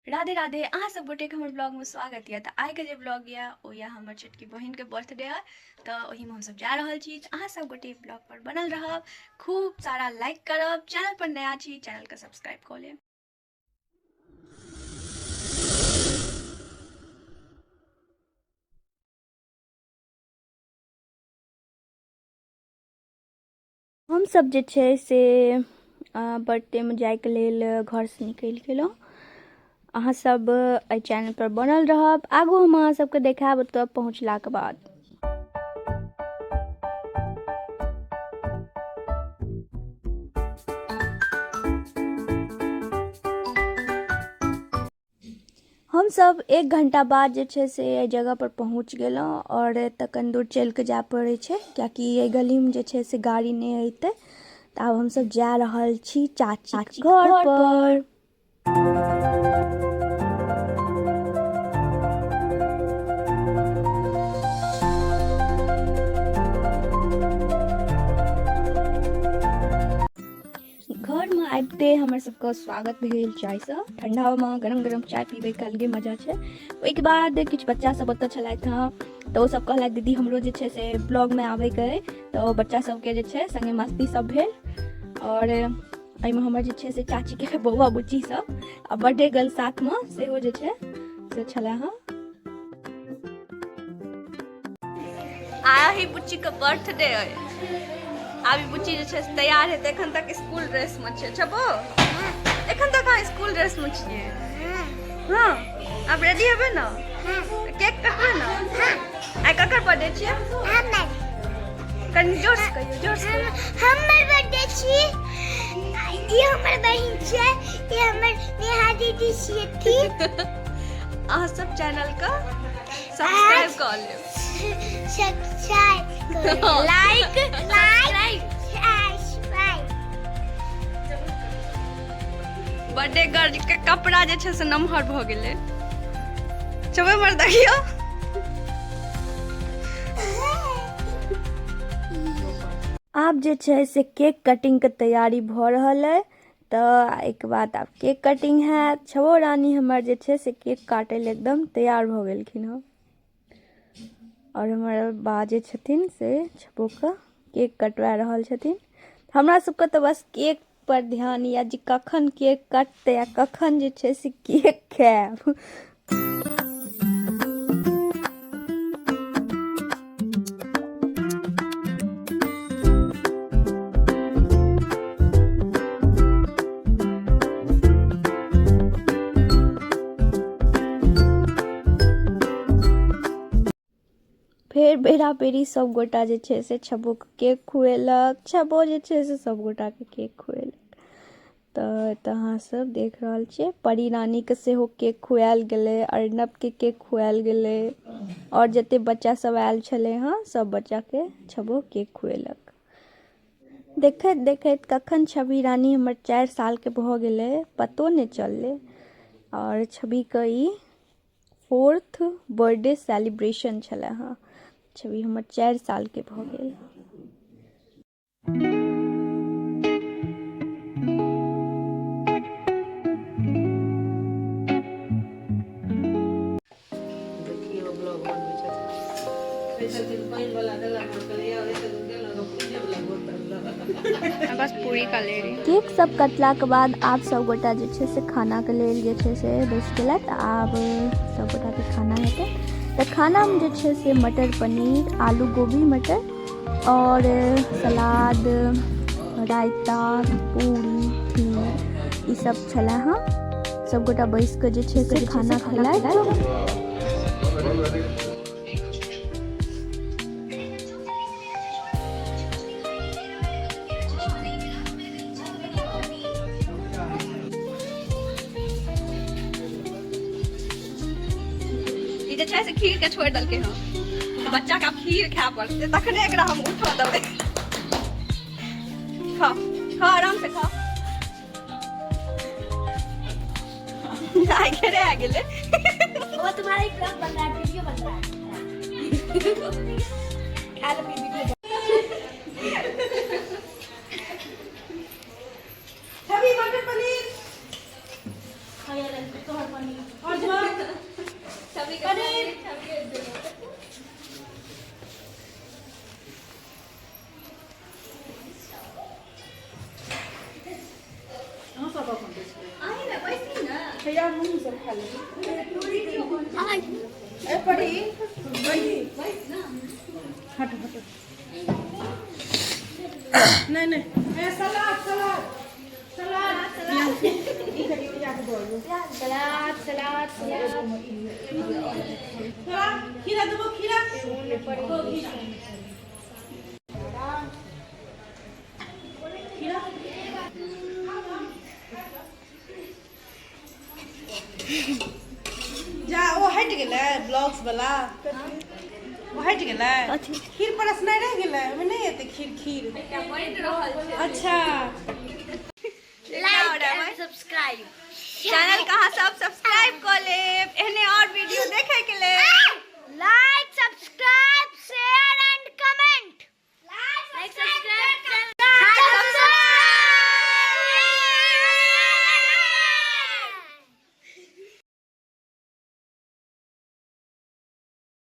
राधे राधे, अहाँ सब गोटेके हमर ब्लॉगमे स्वागत यऽ। तऽ आइके जे ब्लॉग यऽ ओ यऽ हमर छोटकी बहिनके बर्थडे यऽ, तऽ ओहिमे हमसब जा रहल छी। अहाँ सब गोटे ब्लॉग पर बनल रहब, खूब सारा लाइक करब, चैनल पर नया छी चैनलके सब्सक्राइब कऽ लेब। हमसब जे छै से बर्थडेमे जाइके लेल घरसँ निकलि गेलहुँ। अहाँ सब एहि चैनल पर बनल रहब, आगू हम अहाँ सबके देखायब ओतऽ पहुँचलाके बाद। हमसब 1 घंटा बाद जे छै से एहि जगह पर पहुँच गेलहुँ आओर एतऽ कनि दूर चलिके जाय पड़ै छै, कियाकि एहि गलीमे जे छै से गाड़ी नहि अयतै। तऽ आब हमसब जा रहल छी चाचीके घर पर। घरमे आबिते हमर सबके स्वागत भेल चायसँ। ठंडामे गरम गरम चाय पीबैके अलगे मजा छै। ओहिके बाद किछु बच्चा सब ओतऽ छलथि हँ, तऽ ओ सब कहलथि दीदी हमरो जे छै से ब्लॉगमे आबैके अइ, तऽ ओ बच्चा सबके जे छै संगे मस्ती सब भेल। आओर एहिमे हमर जे छै से चाचीके बौआ बुच्ची सब आ बर्थडे गर्ल साथमे सेहो जे छै से छलै हँ। आइ बुच्चीके बर्थडे अइ, आब ई बुच्ची जे छै से तैयार हेतै। एखन तक स्कूल ड्रेसमे छै। छबो एखन तक अहाँ स्कूल ड्रेसमे छियै? हँ। आब रेडी हेबै ने, केक कटबै ने? आइ ककर बर्थडे छियै? कनि जोर से कहियौ, जोर से। हमर बर्थडे छी। ई हमर बहिन छै, ई हमर नेहा दीदी छियथिन। अहाँ सब चैनल के सब्सक्राइब कऽ लेब। Subscribe, like, like, subscribe. Birthday girl के कपड़ा जे छै से नमहर भऽ गेलै। चबे मर देखियौ। आब जे छै से केक कटिंग के तैयारी भऽ रहल अइ, तऽ एहिके बाद आब केक कटिंग हैत। छबो रानी हमर जे छै से केक काटै लए एकदम तैयार भऽ गेलखिन हँ। आओर हमर बा जे छथिन से छबोके केक कटवा रहल छथिन। हमरा सबके तऽ बस केक पर ध्यान यऽ जे कखन केक कटतै आ कखन जे छै से केक खायब। फेर बेरा बेरी सब गोटा जे छै से छबोके केक खुएलक, छबो जे छै से सब गोटाके केक खुएलक। तऽ एतऽ अहाँ सब देख रहल छियै परी रानीके सेहो केक खुआएल गेलै, अर्णवके केक खुआएल गेलै, आओर जते बच्चा सब आयल छलै हँ सब बच्चाके छबो केक खुएलक। देखैत देखैत कखन छवि रानी हमर 4 सालके भऽ गेलै पतो नहि चललै। आओर छविके ई 4th birthday celebration छलै हँ। छवि हमर 4 सालके भऽ गेल। देखियौ ब्लॉग बनबै छथिन। पानि वाला देलक, बस पूरी का ले रही। केक सब कटलाके बाद आब सब गोटा जे छै से खानाके लेल जे छै से बैस गेलथि। आब सब गोटाके खाना हेतै। तऽ खानामे जे छै से मटर पनीर, आलू गोभी मटर और सलाद, रायता, पूरी, खीर ई सब छलै हँ। सब गोटा बैस कऽ जे छै से खाना खेलथि। ई जे छै से खीर के छोड़ि देलकै हँ, तऽ बच्चा के आब खीर खाय पड़तै तखने एकरा हम उठऽ देबै। खा खा, आराम से खा। आइ घेरे आ गेलै। वो तुम्हारा ही ब्लॉग बन रहा है, वीडियो बन रहा है। खा लो फिर वीडियो। छवि मटर पनीर। तोहर पनीर। नहीं नहीं ए, सलाद सलाद सलाद सलाद सलाद सलाद। थोड़ा खीरा देबो, खीरा दो, खीरा। जा ओ हटि गेलै ब्लॉग्स वाला, ओ हटि गेलै। खीर परसनाइ रहि गेलै, ओहिमे नहि एतै खीर। खीर अच्छा। लाइक एंड सब्सक्राइब चैनल कहाँ सब।